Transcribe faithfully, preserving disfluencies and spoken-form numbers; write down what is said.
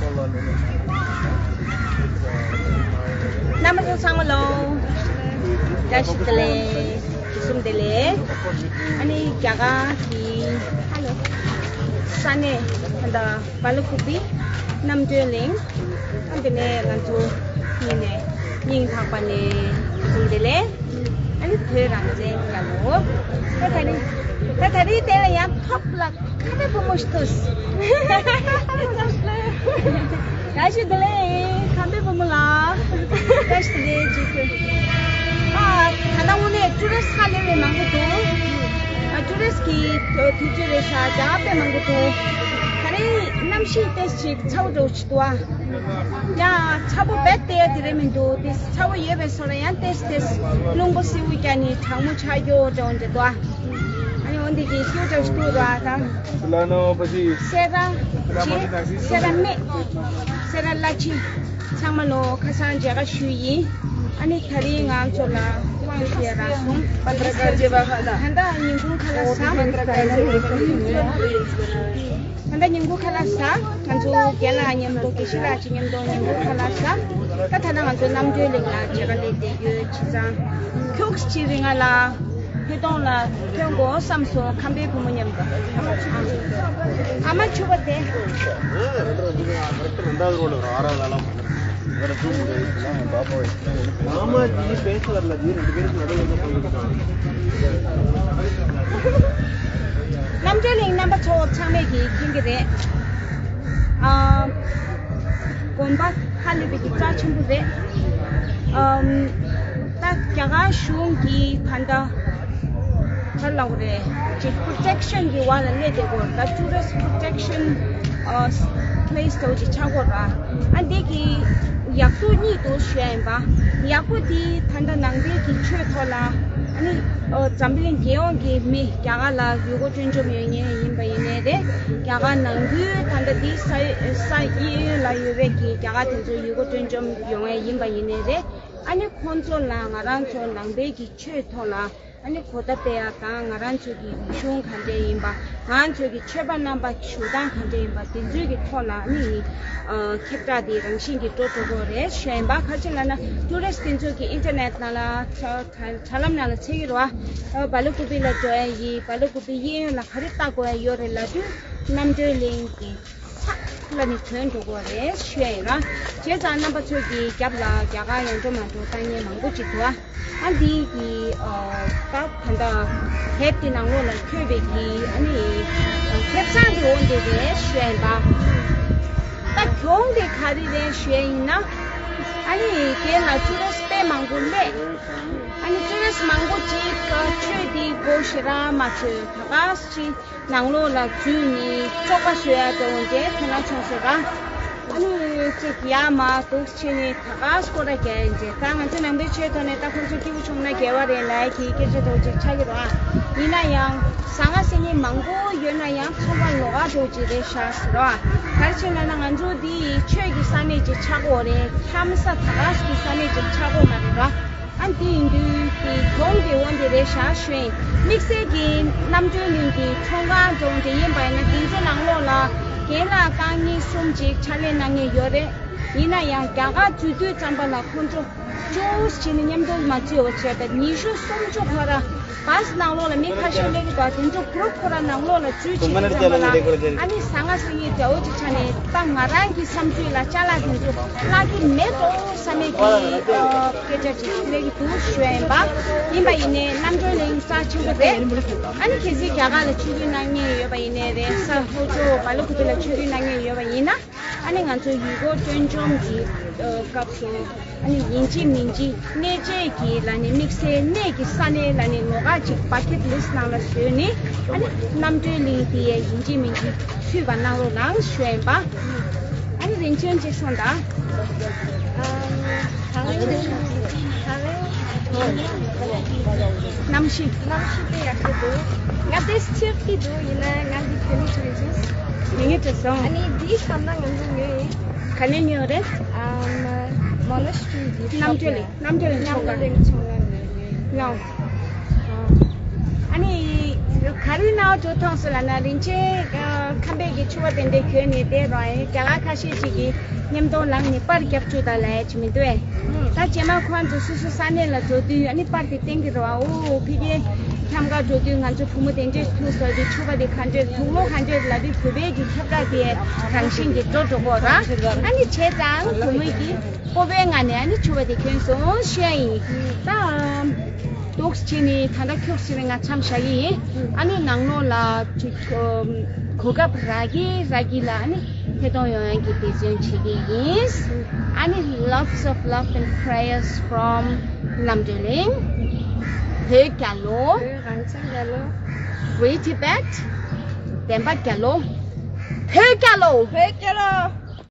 རྣམ་པ་ཚོ་ཚང་མ་ལོ། བཀྲ་ཤིས་བདེ་ལེགས། གསུམ་བདེ་ལེགས། ཨ་ནི་རྒྱ་གར་གྱི་ས་གནས་ད་ལྟ་བ་ལ་ཀུ་པི་རྣམ་གྲོལ་གླིང་། ཨ་འདི་ནས་ང་ཚོ་གཉིས་ནས་སྙིང་ཐག་པ་ནས་གསུམ་བདེ་ལེགས། ཨ་ནི་བོད་རང་བཙན་རྒྱལ་ལོ། ད་ད་རེས་ད་ད་རེས་དེ་ལ་ཡང་ཐོབ་ལ། ཁམས་པའི་བུ་མོ་ཞིག་ཐུག་བཀྲ་ཤིས་བདེ་ལེགས། ཁམས་པའི་བུ་མོ་ལགས། བཀྲ་ཤིས་བདེ་ལེགས་ཅིག་ཨ། ད་ལྟ་དངོས་གནས་ཊུ་རི་སི་ཧ་ལས་པའི་མང་པོ་འདུག་ཨ། ཊུ་རི་སི་གི་དུས་ཚོད་རེད་ཤག་རྒྱ་གར་དཔེ་མང་པོ་འདུག་ད་རེས་གནམ་གཤིས་ཏོག་ཙམ་ཅིག་ཚ་པོ་འདྲ་པོ་ཅིག་འདུག་ཨ། ཡ། ཚ་པོ་རྦད་དེ་དེ་རེད་མི་འདུག་དེ་ཚ་པོ་ཡོད་པའི་བཟོ་འདྲ། ཡང་ཏོག་ཙམ་ཏོག་ཙམ་རླུང་བུ་སིལ་བུ་བརྒྱབ་ནས་གྲང་མོ་ཆགས་རྒྱུ་འདྲ་པོ་འདྲ་འདུག་ཨ། ཨ་ནི་འོ་འདི་གི་སྐྱོ་འདྲ་པོ་ཞིག་འདུག་ར་ད། Fulano, Paji. སེ་ར་ཅི། སེ་ར་སྨད། སེ་ར་བླ་སྤྱི། ཚང་མ་ལོ་ཁ་སང་མཇལ་ཁ་ཞུས་ཡིན། ཨ་ནི་ད་རིང་ང་ཚོ་ལ་དབང་ཞུ་ཡ་རག་སོང་། पत्रकार जेबा खाना। ད་ལྟ་ཉིན་གུང་ཁ་ལག་ཟ། पत्रकार जेबा खाना। ད་ལྟ་ཉིན་གུང་ཁ་ལག་ཟ། ང་ཚོ་རྒན་ལགས་མཉམ་དུ། དགེ་བཤེས་ལགས་ཀྱི་མཉམ་དུ་ཉིན་གུང་ཁ་ལག་ཟ། ད་ད་ལྟ་ང་ཚོ་རྣམ་གྲོལ་གླིང་ལ་མཇལ་ཁ་སླེབས་བསྡད་ཡོད། བྱས་ཙང་ཁྱུག་ཅིག་རིང་ང་ལ་ཕེ་ཏོང་ལ་ཐོན་དགོས་བསམ་སོང་། ཁམས་པའི་བུ་མོ་མཉམ་དུ། ཨ་མ་ཕྱུ་པ་དེ། རྣམ་གྲོལ་གླིང་རྣམ་པ་ཚོ་ཚང་མས་ཀྱིས་མཁྱེན་གྱི་རེད། ཨ། དགོན་པ་ཧ་ལས་པའི་གི་རྩ་ཆེན་པོ་རེད། ཨམ། ད་རྒྱ་གར་གཞུང་གིས་ད་ལྟ་ག་རེ་ལབ་དགོས་རེད། ཅིག་པོ་རོ་ཊེག་ཤན་གྱི་འོག་ལ་སླེབས་བསྡད་ཀྱི་ཡོད་རེད། ད་ཊུ་རི་སི་པོ་རོ་ཊེག་ཤན་ཨ་པི་ལེ་སི་འདྲ་པོ་ཅིག་ཆགས་ཀྱི་ཡོད་རེད། ཨ་འདི་གི་ཡག་སྡུག་གཉིས་འདུག་ཞུ་ཡ་ཡིན་པ། ཡག་པོ་འདི་ད་ལྟ་ནང་པའི་གི་ཆོས་ཐོག་ལ། ཨ་ནི་ཨ་འཛམ་བུ་གླིང་རྒྱལ་ཡོངས་ཀྱི་མི་རྒྱ་གར་ལ་ཡུལ་སྐོར་སྤྲོ་འཆམ་ཡོང་མཁན་ཡིན་པ་ཡིན་ནའི་རེད། རྒྱ་གར་ནང་ཁུལ་ད་ལྟ་འདི་ས་ས་གཡས་གཡོན་ལ་ཡོད་པའི་གི་རྒྱ་གར་དེ་ཚོ་ཡུལ་སྐོར་སྤྲོ་འཆམ་ཡོང་མཁན་ཡིན་པ་ཡིན་ནའི་རེད། ཨ་ནི་ཁོང་ཚོ་ལ་ང་རང་ཚོ་ནང་པའི་གི་ཆོས་ཐོག་ལ་ཨ་ནི་གོ་བརྡ་སྤེལ་ཡ་དང་། ང་རང་ཚོ་གི་རིག་གཞུང་ག་འདྲས་ཡིན་པ། ང་ཚོ་གི་ཆོས་པ་རྣམ་པ་བཞུགས་སྟངས་ག་འདྲས་ཡིན་པ། དེ་ཚོའི་གི་ཐོག་ལ་ཨ་ནི་ཨ་ཁྱབ་བསྒྲགས་དེ་རང་བཞིན་གྱིས་འགྲོ་འགྲོ་གི་རེད་ཞུ་ཡ་ཡིན་པ། ག་རེ་ལབ་ན་ཊུ་རི་སི་དེ་ཚོ་གི་ཨིན་ཊར་ནེཊ་ནང་ལ་དྲ་དྲ་དྲ་ལམ་ནང་ལ་འཚོལ་གྱི་རེད་པ། ཨ་བ་ལ་ཀུ་པི་ལ་འགྲོ་ཡ་ཡིན། བ་ལ་ཀུ་པི་གཡས་གཡོན་ལ་ག་རེ་ལྟ་དགོས་ཡ་ཡོད་རེད་ལབ་དུས། རྣམ་གྲོལ་གླིང་གི་ཚགས་ལ་ནི་ཐོན་འགྲོ་གི་རེད་ཞུ་ཡ་ཡིན་ར། བྱས་ཙང་རྣམ་པ་ཚོས་ཀྱི་རྒྱབ་ལ་རྒྱ་གར་ཡར་འགྲོ་མར་འགྲོ་བཏང་མཁན་མང་པོ་ཅིག་འདུག་ཨ། ཨ་འདི་གི་ཨ་ད་ད་ལྟ་དེབ་དེ་ནང་ལོགས་ལ་འཁོད་པའི་གི་ཨ་ནི་ཁེ་བཟང་གི་འོ་འདི་རེད་ཞུ་ཡ་ཡིན་པ། ད་གྱོང་དེ་ག་རེ་རེད་ཞུ་ཡ་ཡིན་ན། ཨ་ནི་དེ་ལ་ཊུ་རི་སི་དཔེ་མང་པོ་སླེབས། ཨ་ནི་ཊུ་རི་སི་མང་པོ་ཅིག་ཆོས་འདི་མགོ་ཞེ་དྲག་མ་ཚོས། ད་ག་ཅིག་ནང་ལོགས་ལ་འཛུལ་ནས་བཙོག་པ་བཟོ་ཡ་འདྲ་བོ་འདྲའི་དོ་སྣང་བྱུང་སོང་ར། ཨ་ནི་ཅིག་ཡ་མ་འདུག་བྱས་ནས་ད་ག་སྐོར་ར་རྒྱག་ཡིན་ཅེས། ད་ང་ཚོ་ནང་པའི་ཆོས་ཐོག་ནས་ད་ཁོང་ཚོ་སྐྱིད་པོ་བྱུང་ན་དགེ་བ་རེད་ལབ་ཀྱི་སྐད་ཆ་འདྲ་བོ་ཅིག་ཆགས་ཀྱི་རེད་པ། ཡིན་ན་ཡང་ཟང་ངེ་ཟིང་ངེ་མང་པོ་ཡོད་ན་ཡང་ཚོང་པ་ལོགས་ཀ་འདྲ་བོ་ཅིག་རེད་ཤག་ཟེར་ར། ག་རེ་བྱས་ན་ན་ང་ཚོ་འདི་ཆོས་ཀྱི་ས་གནས་ཅིག་ཆགས་ཀྱི་ཡོད་རེད། ཁམས་ས་ད་ག་གི་ས་གནས་ཅིག་ཆགས་ཀྱི་ཡོད་མ་རེད་ར། ཨ་འདི་ཡིན་དུས་ཀྱི་གྱོང་གི་འོ་འདི་རེད་ཤག་ཞུ་ཡིན། དམིགས་བསལ་གྱི་རྣམ་གྲོལ་གླིང་གི་ཚོང་ཁང་འདྲ་བོ་འདི་ཡིན་པ་ཡིན་ན། འདི་ཚོ་ནང་ལོགས་ལ་རྒན་ལགས་རྐང་གཉིས་གསུམ་ཅིག་ཕྱག་ལས་གནང་མཁན་ཡོད་རེད། ཡིན་ན་ཡང་རྒྱ་གར་འཛུལ་དུས་ཙམ་པ་ལ་ཁོང་ཚོ་ཅུང་ཟད་བྱས་ནས་མཉམ་དུ་མ་འཛུལ་བ་བྱས། ད་ཉི་ཤུ་སུམ་ཅུ་ཁོ་ར་བཱ་སི་ནང་ལོགས་ལ་མི་ཁ་ཤས་སླེབས་ཀྱི་འདུག་དེ་ཚོ་གུ་རུབ་ཁོ་ར་ནང་ལོགས་ལ་འཛུལ་བྱས་དུས་ཙམ་པ་ལ་ཨ་ནི་ཟང་ངེ་ཟིང་ངེ་འདྲ་བོ་ཅིག་ཆགས་ནས། ད་ང་རང་གི་བསམ་ཚུལ་ལ་ཅ་ལག་དེ་ཚོ་བརླག་གི་མེད་དོ་བསམ་མེད་ཀྱི་ཨ་སྐད་ཆ་ཅིག་སླེབས་ཀྱི་འདུག་ཞུ་ཡ་ཡིན་པ། ཡིན་པ་ཡིན་ནའི་རྣམ་གྲོལ་གླིང་རྩ་ཆེན་པོ་རེད། ཨ་ནི་གལ་སྲིད་རྒྱ་གར་ལ་ཆོས་བརྒྱུད་གནང་མཁན་ཡོད་པ་ཡིན་ནའི་རེད། ས་ལྷོ་ཕྱོགས་བ་ལ་ཀུ་པི་ལ་ཆོས་བརྒྱུད་གནང་མཁན་ཡོད་པ་ཡིན་ན། ཨ་ནི་ང་ཚོ་ཡུལ་སྐོར་སྤྲོ་འཆམ་གྱི་ཨ་སྐབས་སུ། ཨ་ནི་ཡིན་གཅིག་མིན་གཅིག་གནས་མཇལ་གྱི་ལ་ནི་དམིགས་བསལ་གནས་ཀྱི་ས་གནས་ལ་ནི་ལོགས་ཀ་ཅིག་བ་ཀེཊ་ལིསི་ནང་ལ་བཟོས་ནས། ཨ་ནི་རྣམ་གྲོལ་གླིང་དེ་ཡིན་གཅིག་མིན་གཅིག་ཚུད་པ་གནང་རོགས་གནང་ཞུ་ཡ་ཡིན་པ། ཨ་ནི་རིན་ཆེན་གཅིག་གསུངས་དང་། ཨམ། ད་རིང་ད་རིང་གནམ་གཤིས། གནམ་གཤིས་དེ་ཡག་པོ་འདུག་ང་དེ་སྐྱིད་ཀྱི་འདུག་ཡིན་ན་ང་འདི་དེ་ནས་བྲིས་ཡིན། དེ་ནས་བྲིས་སོང་། ཨ་ནི་འདི་བསམ་ན་ང་ཚོ་ཉོས་ཡིན། ག་ནས་ཉོས་རེད། ཨམ། མོ་ནེ་སི་ཊི་རི་གི། རྣམ་གྲོལ་གླིང་། རྣམ་གྲོལ་གླིང་ཚོང་ཁང་། རྣམ་གྲོལ་གླིང་ཚོང་ཁང་ནས་ཉོས་ཡིན། ལགས། ཨ་ནི་ ག་རེ་ནའོ་ཇོ་ཐོང་སུ་ལ་ན་རིན་ཆེན་ཁམས་པའི་གི་ཆུ་བ་དེ་འདྲའི་གྱོན་ནས་བསྡད་རོགས་ཨེ། རྒྱ་གར་ཁ་ཤས་ཅིག་གིས་མཉམ་དུ་ལངས་ནས་པར་རྒྱབ་བཅུག་དང་ལབ་ཡ་ཅིག་མི་འདུག་ཨེ། ད་རྗེས་མ་ཁོང་ཚོ་སོ་སོ་ས་གནས་ལ་འགྲོ་དུས་ཨ་ནི་པར་དེ་བསྟན་གྱི་རེད་བ། འོ་ཕ་གིའི་འཁྱམ་ག་འགྲོ་དུས་ང་ཚོ་བུ་མོ་དེ་འདྲས་ཐུག་ཟེར་དུས་ཆུ་བ་དེ་ག་འདྲས་དུག་ལོག་ག་འདྲས་ལབ་དུས་བོད་པའི་གི་ཁྱབ་བསྒྲགས་དེ་རང་བཞིན་གྱིས་འགྲོ་འགྲོ་གོ་ར། ཨ་ནི་བྱས་ཙང་བུ་མོ་གི་སྤོབས་པའི་ངང་ནས་ཨ་ནི་ཆུ་བ་དེ་གྱོན་སོང་ཞུ་ཡ་ཡིན། ད་འདུག་བྱས་ནས་ད་ལྟ་ཁྱུག་ཅིག་རིང་ང་འཆམ་བཞག་གི་ཡིན། ཨ་ནི་ནང་ལོགས་ལ་ཅིག་གོ་སྐབས་རག་གི་རག་གི་ལ་ཨ་ནི་ཐད་གཏོང་ཡོང་ཡ་གི་འབད་བརྩོན་བྱེད་ཀྱི་ཡིན། ཨ་ནི་lots of love and prayers from ལམ་འགྲོ་གླིང་། བོད་རྒྱལ་ལོ། བོད་རང་བཙན་རྒྱལ་ལོ། Free Tibet། བདེན་པ་རྒྱལ་ལོ། བོད་རྒྱལ་ལོ། བོད་རྒྱལ་ལོ།